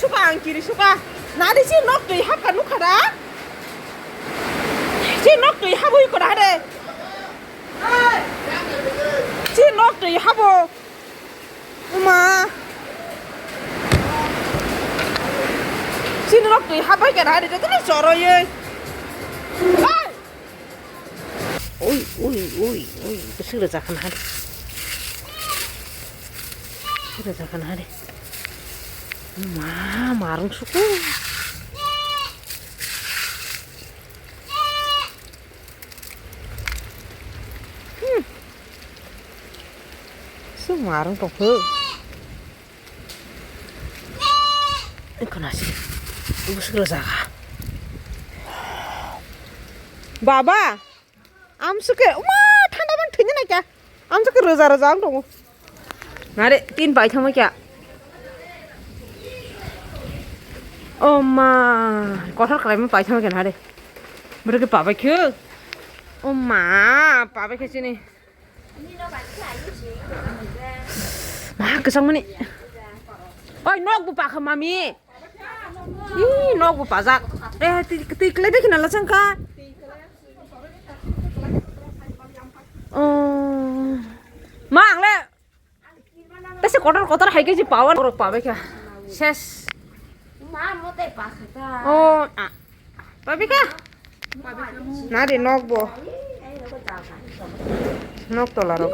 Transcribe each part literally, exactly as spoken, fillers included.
Suka ang kiri suka. Nadi si nok twi hapka nukha da? Si nok twi habwi kora de. Si nok twi habo. Uma. Si nok twi habai kora de jotono choroyoi. Oi! Ui, ui, ui, ui, bwswk rwjak kha nahari. Bwswk rwjak kha nahari. Ma, marung suku. Hmm. Su marung tong phu. Khna si. Bwswk rwjak kha. Baba. Amswk khe, uma, thanda man thwina naikha. Amswk khe roja roja wng tongo. Nare, tin paithangma kya. Oh ma, kothar kalaima paithangma kya nare. Bwrwkhe pabai khe. Oh ma, pabai khe chini. Ma, kwchangmani. Oi, nok bo pakha mami. Ih, nok bo pajak. Eh, twi, twi kwlai bai khna lachang kha. Oh. Ma, ang le. Tese kotor kotor hai khe si pawan rok pabai kha. Ses. Ma, mo tei pakha ta. Oh, ah. Pabai kha. Nari nok bo. Nok tola rok.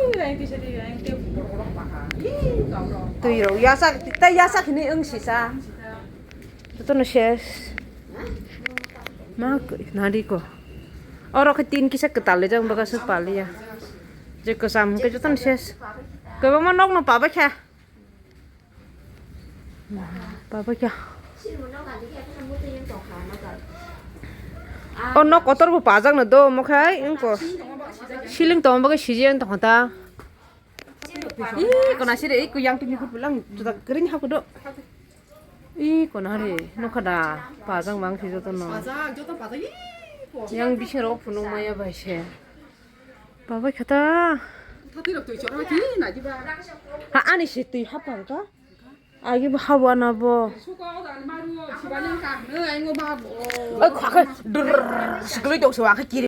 Twi rok yasa, ta yasa khini wng sisa. Jotono ses. Ma, nari ko. Oro khe tin kisa kwtal lijak, bwkha swk paliya. Je kwcham hwnkhe jotono ses. Kwbangma nokno pabai kha. Pabai kha. O nok kotor bo pajakno do, omo khai wngkha. Ceiling tongma bagwi sijiyang tongkha ta. Ih, kona sire, ih, kuyang tini hut pulang juda kering hakudo. Ih, kona hari, nokha da, pajak mang si jotono. Pajak, joto pajak, ih, ko. Yang bising rok phunuk maya bai se. Pabai kha ta. Thati rok twi chora ki, na diba. Ha, ani si twi hapang ka. Agi bo hawa na bo. Suka o dan maru, sibaling ka, ne, aingo ba bo. Oi, khakhe, dur, sikli dok se wa khe kiri.